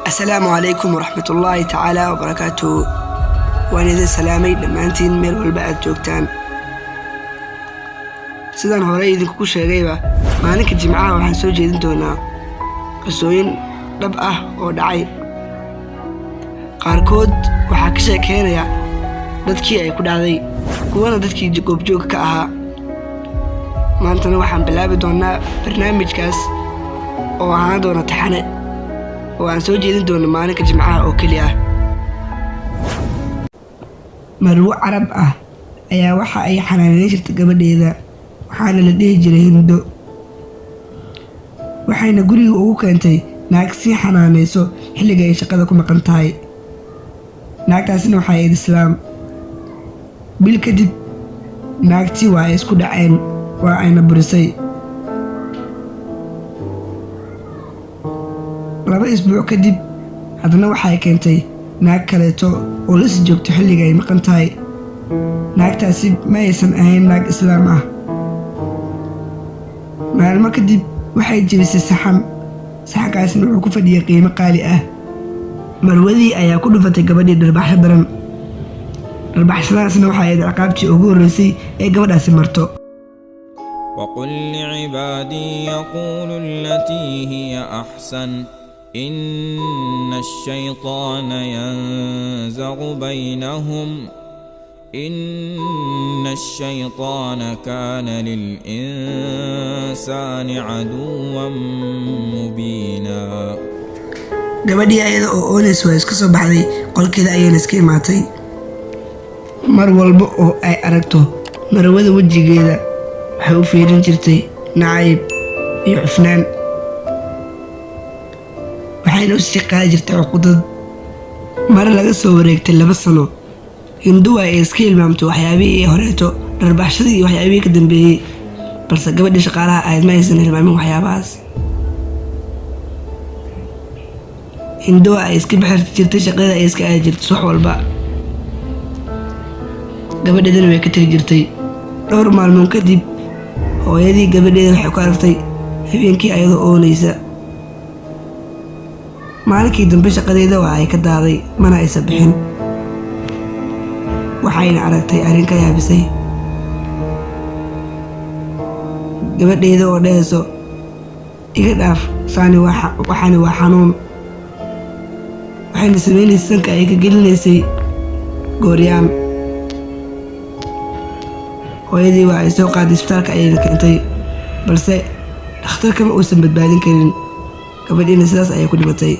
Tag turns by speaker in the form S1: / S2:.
S1: Asalaamu calaykum waraxmatullaahi tacaala wabarakaatuhu. Waan idin salaamay dhammaantiin meel walba aad joogtaan. Sidaan horey idinkugu sheegayba, maalinka Jimcaha waxaan soo jeedin doonaa qisooyin dhab ah oo dhacay. Qaarkood waxaa ka sheekeynaya dadkii ay ku dhacday, kuwana dadkii goobjoogka ka ahaa. Maantana waxaan bilaabi doonaa barnaamijkaas oo ahaan doona taxane oo aan soo jeedin doono maalinka Jimcaha oo keli ah. Marwo Carab ah ayaa waxa ay xanaaneyn jirtay gabadheeda, waxaana la dhihi jiray Hindo. Waxayna guriga ugu keentay naag sii xanaanayso xilliga ay shaqada ku maqan tahay. Naagtaasina waxay ahayd Islaam. Bil kadib naagtii waa ay isku dhaceen, waa ayna burisay. 2 isbuuc kadib haddana waxay keentay naag kaleeto oo la sii joogto xilliga ay maqan tahay. Naagtaasi ma aysan ahayn naag Islaam ah. Maalmo kadib waxay jebisay saxan, saxankaasina wuxuu ku fadhiyay qiimo qaali ah. Marwadii ayaa ku dhufatay gabadhii dharbaxsho daran. Dharbaxshadaasna waxay ahayd ciqaabtii ugu horreysay ee gabadhaasi marto.
S2: وقل لعبادي يقولوا التي هي أحسن إن الشيطان ينزغ بينهم إن الشيطان كان للإنسان عدوا مبينا.
S1: Gabadhii ayada oo oonaysa waa iska soo baxday, qolkeeda ayayna iska imaatay. Mar walba oo ay aragto marwada wejigeeda, waxay u fiirin jirtay nacayb iyo cufnaan, waxayna u sii qaadi jirtay cuqdad. Mar laga soo wareegtay 2 sano, Hinduwa ay iska hilmaamtay waxyaabihii horeeto, dharbaxshadii iyo waxyaabihii ka dambeeyey, balse gabadhii shaqaalaha ahayd ma aysan hilmaamin waxyaabahaas. Hinduwa ay iska bixi jirtay shaqada, ay iska aadi jirtay subax walba, gabadheedana way ka tegi jirtay. Dhowr maalmood kadib hooyadii gabadheeda waxay ku aragtay habeenkii ayadoo oonaysa. Maalinkii dambe shaqadeeda waa ay ka daaday, mana aysan bixin. Waxayna aragtay arrin ka yaabisay: gabadheeda oo dhehayso, "Iga dhaaf saani, waxani waa xanuun." Waxayna samaynaysay sanka ay ka gelinaysay gooryaan. Hooyadii waa ay soo qaaday, isbitaalka ayayna keentay, balse dhakhtarka ma uusan badbaadin karin. Gabadhiina sidaas ayay ku dhimatay.